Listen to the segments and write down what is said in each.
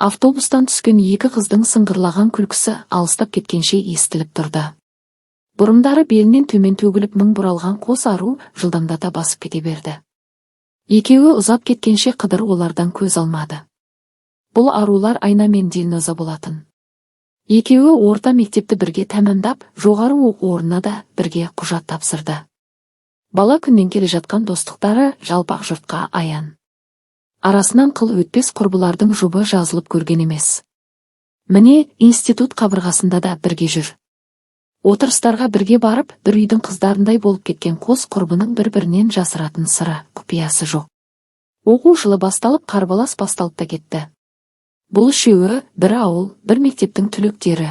Автобустан түскен екі қыздың сыңғырлаған күлкісі алыстап кеткенше естіліп тұрды. Бұрымдары белінен төмен төгіліп, мың бұралған қос ару жылдамдата басып кете берді. Екеуі ұзап кеткенше Қыдыр олардан көз алмады. Бұл арулар Айна мен Дилноза болатын. Екеуі орта мектепті бірге тәмамдап, жоғары оқу орнына да бірге құжат тапсырды. Бала күннен келе жатқан достықтары жалпақ жұртқа аян. Арасынан қыл өтпес құрбылардың жұбы жазылып көрген емес. Міне, институт қабырғасында да бірге жүр. Отырыстарға бірге барып, бір үйдің қыздарындай болып кеткен қос құрбының бір-бірінен жасыратын сыры, құпиясы жоқ. Оқу жылы басталып, қарбалас басталып та кетті. Бұл үшеуі бір ауыл, бір мектептің түлектері.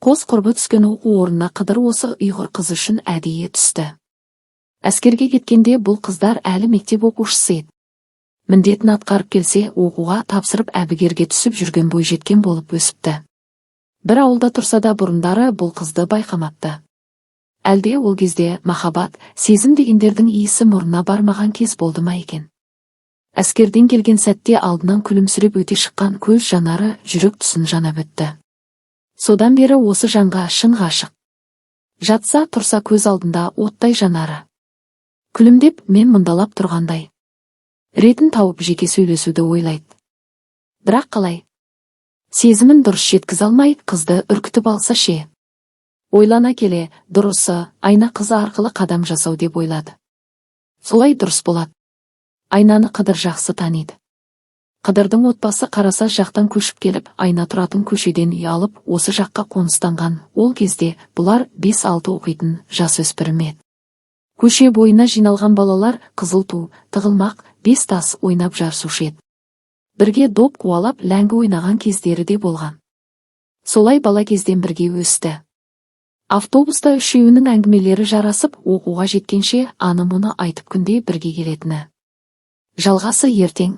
Қос құрбы түскен оқу орнына Қыдыр осы ұйғыр қызы үшін әдейі түсті. Әскерге кеткенде бұл қыздар әлі мектеп оқушысы еді. Міндетін атқарып келсе, оқуға тапсырып, әбігерге түсіп жүрген бойжеткен болып өсіпті. Бір ауылда тұрса да, бұрындары бұл қызды байқамапты. Әлде ол кезде махаббат, сезім дегендердің иісі мұрнына бармаған кез болды ма екен? Әскерден келген сәтте алдынан күлімсіреп өте шыққан көз жанары жүрек тұсын жанап өтті. Содан бері осы жанға шын ғашық. Жатса, тұрса, көз алдында оттай жанары. Күлімдеп, мен мұндалап тұрғандай. Ретін тауып, жеке сөйлесуді ойлайды. Бірақ қалай? Сезімін дұрыс жеткізе алмай, қызды үркітіп алса ше? Ойлана келе, дұрысы Айна қызы арқылы қадам жасау деп ойлады. Солай дұрыс болады. Айнаны Қыдыр жақсы таниды. Қыдырдың отбасы Қарасаз жақтан көшіп келіп, Айна тұратын көшеден үй алып, осы жаққа қоныстанған. Ол кезде бұлар 5-6 оқитын жасөспірім еді. Көше бойына жиналған балалар қызыл ту, тығылмақ, бес тас ойнап жарысушы еді. Бірге доп қуалап, ләңгі ойнаған кездері де болған. Солай бала кезден бірге өсті. Автобуста үшеуінің әңгімелері жарасып, оқуға жеткенше аны-мұны айтып, күнде бірге келетіні. Жалғасы ертең.